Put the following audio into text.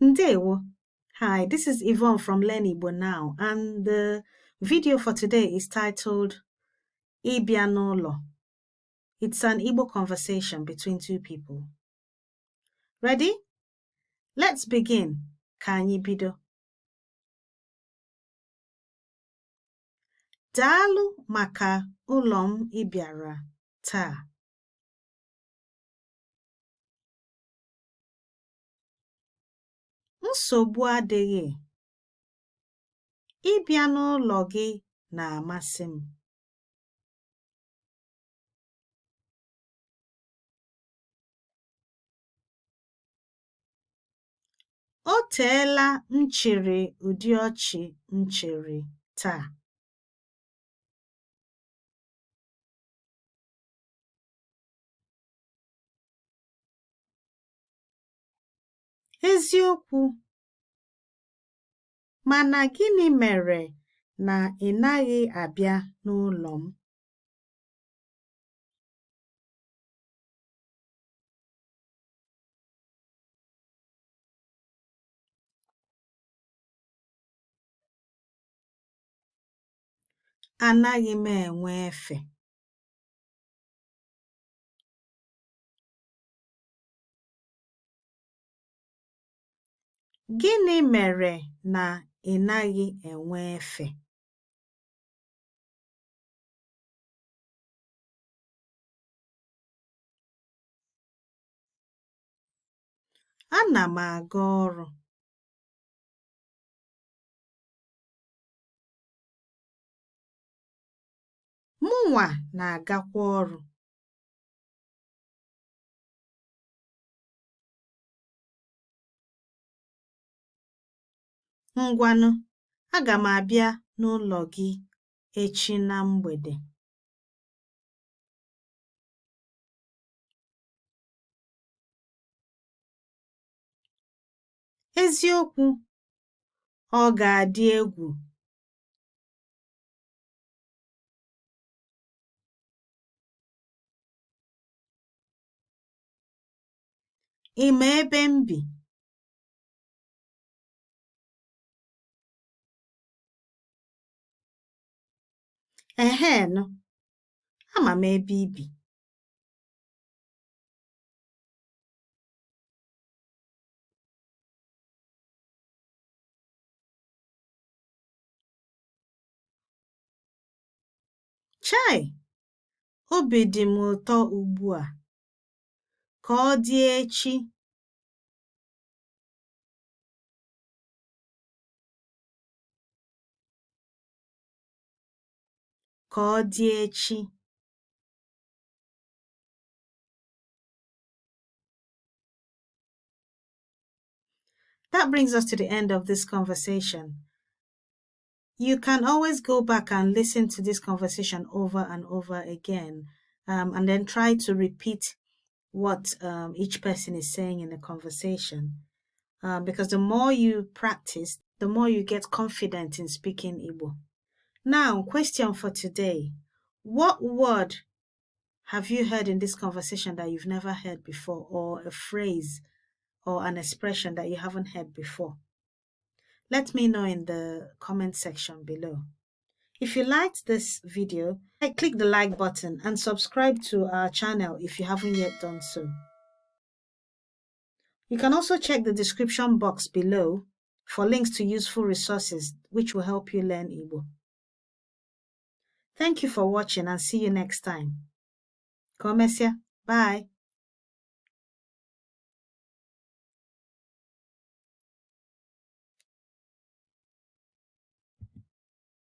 Ndewo. Hi, this is Yvonne from Learn Igbo Now, and the video for today is titled Ịbịa n'ụlọ. It's an Igbo conversation between two people. Ready? Let's begin. Ka anyị bido. Daalụ maka ụlọ m ị bịara taa. Nsogbu adịghị. Ịbịa n'ụlọ gị na-amasị m. O teela m chịrị ụdị ọchị m chịrị taa. Eziokwu? Mana gịnị mere na ị naghị abịa n'ụlọ m? Anaghị m enwe efe. Gịnị mere na ị naghị enwe efe? Ana m aga ọrụ. Mụnwa na-agakwa ọrụ. Ngwanụ, aga m abịa n'ụlọ gị echi na mgbede. Eziokwu? Ọ ga-adị egwu. Ị ma ebe m bi? Eheenụ, ama m ebe i bi. Chai! Obi dị m ụtọ ugbu a. Ka ọ dị echi. Ka ọ dị echi. That brings us to the end of this conversation. You can always go back and listen to this conversation over and over again, and then try to repeat what each person is saying in the conversation. Because the more you practice, the more you get confident in speaking Igbo. Now, question for today. What word have you heard in this conversation that you've never heard before, or a phrase or an expression that you haven't heard before? Let me know in the comment section below. If you liked this video, click the like button and subscribe to our channel if you haven't yet done so. You can also check the description box below for links to useful resources which will help you learn Igbo. Thank you for watching and see you next time. Ka o mesịa. Bye.